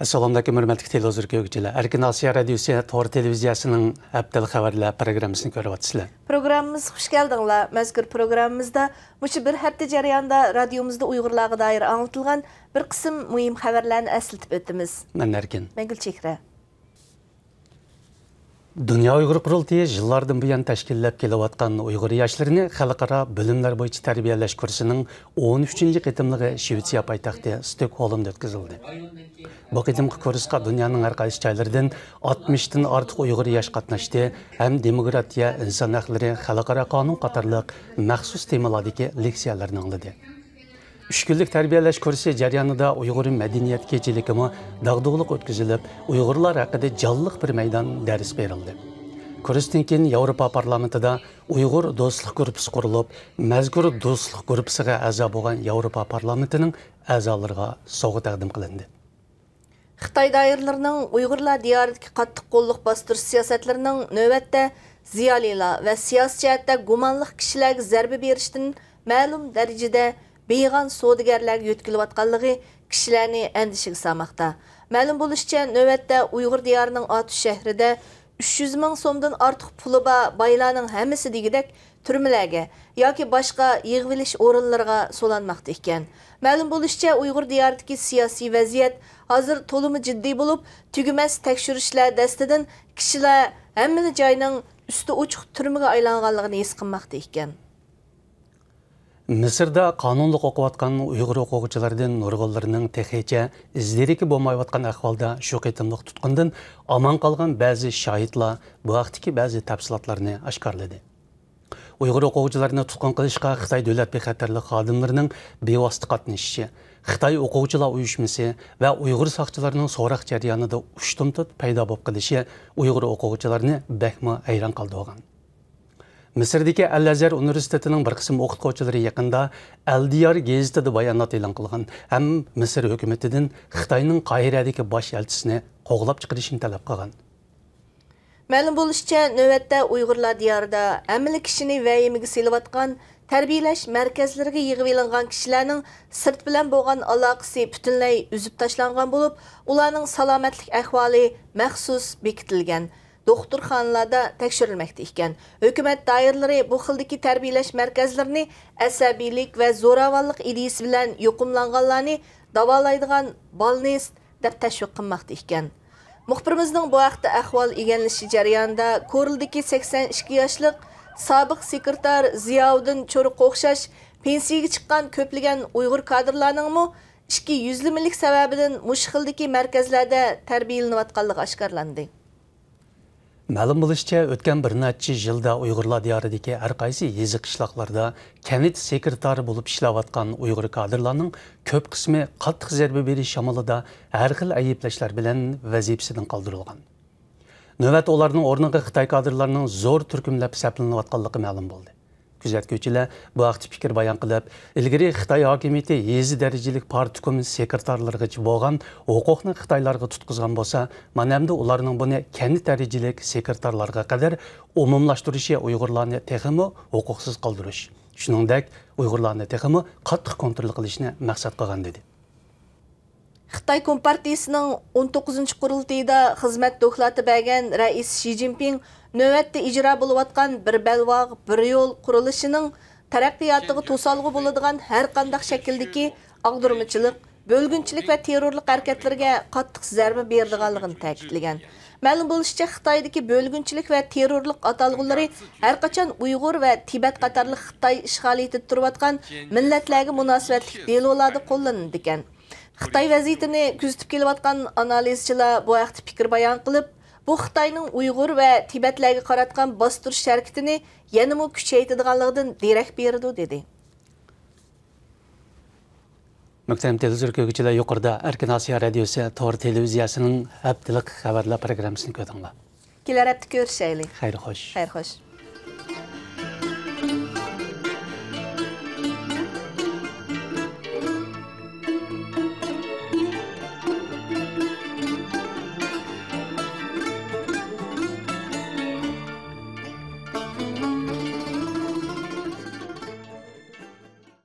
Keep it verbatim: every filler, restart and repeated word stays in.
ئەسسالامۇئەلەيكۇم، ھۆرمەتلىك تېلېۋىزور كۆرگۈچىلەر. ئەركىن ئاسىيا رادىيوسى تور تېلېۋىزىيەسىنىڭ ھەپتىلىك خەۋەرلەر پروگراممىسىنى كۆرۈۋاتىسىلەر. پروگراممىمىزغا خۇش كەلدىڭلار. مەزكۇر پروگراممىمىزدا مۇشۇ بىر ھەپتە جەريانىدا رادىيومىزدا ئۇيغۇرلارغا دائىر ئاڭلىتىلغان بىر قىسىم مۇھىم خەۋەرلەرنى ئەسلىتىپ ئۆتىمىز. مەن ئەركىن. مەن گۈلچېھرە. دۇنيا ئۇيغۇر قۇرۇلتىيى يىللاردىن بۇيان تەشكىللەپ كېلىۋاتقان ئۇيغۇر ياشلىرىنى خەلقئارا بىلىملەر بويىچە تەربىيەلەش كۇرسىنىڭ ئون ئۈچىنچى قېتىملىقى شىۋېتسىيە پايتەختى ستوكھولمدا ئۆتكۈزۈلدى. بۇ قېتىمقى كۇرسقا دۇنيانىڭ ھەر قايسى جايلىرىدىن ئاتمىشتىن ئارتۇق ئۇيغۇر ياش قاتناشتى ھەم دېموكراتىيە، ئىنسان ھەقلىرى، خەلقئارا قانۇن قاتارلىق مەخسۇس تېمىلاردىكى لېكسىيەلەرنى ئاڭلىدى. ئۈچ كۈنلۈك تەربىيەلەش كۇرسى جەريانىدا ئۇيغۇر مەدەنىيەت كېچىلىكىمۇ داغدۇغىلىق ئۆتكۈزۈلۈپ، ئۇيغۇرلار ھەققىدە جانلىق بىر مەيدان دەرس بېرىلدى. كۇرستىن كېيىن ياۋروپا پارلامېنتىدا ئۇيغۇر دوستلۇق گۇرۇپپىسى قۇرۇلۇپ، مەزكۇر دوستلۇق گۇرۇپپىسىغا ئەزا بولغان ياۋروپا پارلامېنتىنىڭ ئەزالىرىغا سوۋغا تەقدىم قىلىندى. خىتاي دائىرىلىرىنىڭ ئۇيغۇرلار دىيارىدىكى قاتتىق قوللۇق باستۇرۇش سىياسەتلىرىنىڭ نۆۋەتتە زىيالىيلار ۋە سىياسىي جەھەتتە گۇمانلىق كىشىلەرگە زەربە بېرىشتىن مەلۇم دەرىجىدە بىيغان سودىگەرلەرگە يۆتكىلىۋاتقانلىقى كىشىلەرنى ئەندىشىگە سالماقتا. مەلۇم بولۇشىچە، نۆۋەتتە ئۇيغۇر دىيارىنىڭ ئاتۇش شەھىرىدە ئۈچ يۈز مىڭ سومدىن ئارتۇق پۇلى بار بايلارنىڭ ھەممىسى دېگۈدەك تۈرمىلەرگە ياكى باشقا يىغىۋېلىش ئورۇنلىرىغا سولانماقتا ئىكەن. مەلۇم بولۇشىچە، ئۇيغۇر دىيارىدىكى سىياسىي ۋەزىيەت ھازىر تولىمۇ جىددىي بولۇپ، تۈگىمەس تەكشۈرۈشلەر دەستىدىن كىشىلەر ھەممىلا جاينىڭ ئۈستى ئوچۇق تۈرمىگە ئايلانغانلىقىنى ھېس قىلماقتا ئىكەن. مىسىردا قانۇنلۇق ئوقۇۋاتقان ئۇيغۇر ئوقۇغۇچىلاردىن نۇرغۇنلىرىنىڭ تېخىچە ئىز-دېرىكى بولمايۋاتقان ئەھۋالدا، شۇ قېتىملىق تۇتقۇندىن ئامان قالغان بەزى شاھىتلار بۇ ھەقتىكى بەزى تەپسىلاتلارنى ئاشكارىلىدى. ئۇيغۇر ئوقۇغۇچىلارنى تۇتقۇن قىلىشقا خىتاي دۆلەت بىخەتەرلىك خادىملىرىنىڭ بىۋاسىتە قاتنىشىشى، خىتاي ئوقۇغۇچىلار ئۇيۇشمىسى ۋە ئۇيغۇر ساقچىلىرىنىڭ سوراق جەريانىدا ئۇشتۇمتۇت پەيدا بولۇپ قېلىشى ئۇيغۇر ئوقۇغۇچىلارنى بەكمۇ ھەيران قالدۇرغان. مىسىردىكى ئەل ئەزھەر ئۇنىۋېرسىتېتىنىڭ بىر قىسىم ئوقۇتقۇچىلىرى يېقىندا ئەل دىيار گېزىتىدە بايانات ئېلان قىلغان ھەم مىسىر ھۆكۈمىتىدىن خىتاينىڭ قاھىرەدىكى باش ئەلچىسىنى قوغلاپ چىقىرىشنى تەلەپ قىلغان. مەلۇم بولۇشىچە، نۆۋەتتە ئۇيغۇرلار دىيارىدا ھەممىلا كىشىنى ۋەھىمىگە سېلىۋاتقان تەربىيەلەش مەركەزلىرىگە يىغىۋېلىنغان كىشىلەرنىڭ سىرت بىلەن بولغان ئالاقىسى پۈتۈنلەي ئۈزۈپ تاشلانغان بولۇپ، ئۇلارنىڭ سالامەتلىك ئەھۋالى مەخسۇس بېكىتىلگەن دوختۇرخانىلاردا تەكشۈرۈلمەكتە ئىكەن. ھۆكۈمەت دائىرىلىرى بۇ خىلدىكى تەربىيەلەش مەركەزلىرىنى ئەسەبىيلىك ۋە زوراۋانلىق ئىدىيىسى بىلەن يۇقۇملانغانلارنى داۋالايدىغان بالنىست دەپ تەشۋىق قىلماقتا ئىكەن. مۇخبىرىمىزنىڭ بۇ ھەقتە ئەھۋال ئىگىلىشى جەريانىدا، كورلىدىكى سەكسەن ئىككى ياشلىق سابىق سېكرېتار زىياۋۇدۇن چورۇققا ئوخشاش پېنسىيەگە چىققان كۆپلىگەن ئۇيغۇر كادىرلارنىڭمۇ ئىچكى يۈزلىمىلىك سەۋەبىدىن مۇشۇ خىلدىكى مەركەزلەردە تەربىيەلىنىۋاتقانلىقى ئاشكارىلاندى. مەلۇم بولۇشىچە، ئۆتكەن بىر نەچچە يىلدا ئۇيغۇرلار دىيارىدىكى ھەر قايسى يېزا، قىشلاقلاردا كەنت سېكرېتارى بولۇپ ئىشلەۋاتقان ئۇيغۇر كادىرلارنىڭ كۆپ قىسمى قاتتىق زەربە بېرىش شامىلىدا ھەر خىل ئەيىبلەشلەر بىلەن ۋەزىپىسىدىن قالدۇرۇلغان. نۆۋەتتە ئۇلارنىڭ ئورنىغا خىتاي كادىرلارنىڭ زور تۈركۈملەپ سەپلىنىۋاتقانلىقى مەلۇم بولدى. كۆزەتكۈچىلەر بۇ ھەقتە پىكىر بايان قىلىپ، ئىلگىرى خىتاي ھاكىمىيىتى يېزا دەرىجىلىك پارتكوم سېكرېتارلىرىغىچە بولغان ھوقۇقنى خىتايلارغا تۇتقۇزغان بولسا، مانا ئەمدى ئۇلارنىڭ بۇنى كەنت دەرىجىلىك سېكرېتارلارغا قەدەر ئومۇملاشتۇرۇشى ئۇيغۇرلارنى تېخىمۇ ھوقۇقسىز قالدۇرۇش، شۇنىڭدەك ئۇيغۇرلارنى تېخىمۇ قاتتىق كونترول قىلىشنى مەقسەت قىلغان، دېدى. خىتاي كومپارتىيىسىنىڭ ئون توققۇزىنچى قۇرۇلتىيىدا خىزمەت دوكلاتى بەرگەن رەئىس شى جىنپىڭ نۆۋەتتە ئىجرا بولۇۋاتقان بىر بەلباغ، بىر يول قۇرۇلۇشىنىڭ تەرەققىياتىغا توسالغۇ بولىدىغان ھەر قانداق شەكىلدىكى ئاغدۇرمىچىلىق، بۆلگۈنچىلىك ۋە تېررورلۇق ھەرىكەتلىرىگە قاتتىق زەربە بېرىدىغانلىقىنى تەكىتلىگەن. مەلۇم بولۇشىچە، خىتايدىكى بۆلگۈنچىلىك ۋە تېررورلۇق ئاتالغۇلىرى ھەرقاچان ئۇيغۇر ۋە تىبەت قاتارلىق خىتاي ئىشغالىيىتىدە تۇرۇۋاتقان مىللەتلەرگە مۇناسىۋەتلىك دېلولاردا قوللىنىلىدىكەن. خىتاي ۋەزىيىتىنى كۆزىتىپ كېلىۋاتقان ئانالىزچىلار بۇ ھەقتە پىكىر بايان قىلىپ، بۇ خىتاينىڭ ئۇيغۇر ۋە تىبەتلەرگە قاراتقان باستۇرۇش ھەرىكىتىنى يەنىمۇ كۈچەيتىدىغانلىقىدىن دېرەك بېرىدۇ، دېدى. مۆھتەرەم تېلېۋىزور كۆرگۈچىلەر، يۇقىرىدا ئەركىن ئاسىيا رادىيوسى تور تېلېۋىزىيەسىنىڭ ھەپتىلىك خەۋەرلەر پروگراممىسىنى كۆردۈڭلار. كېلەر ھەپتە كۆرۈشەيلى. خەير خوش. خەير خوش.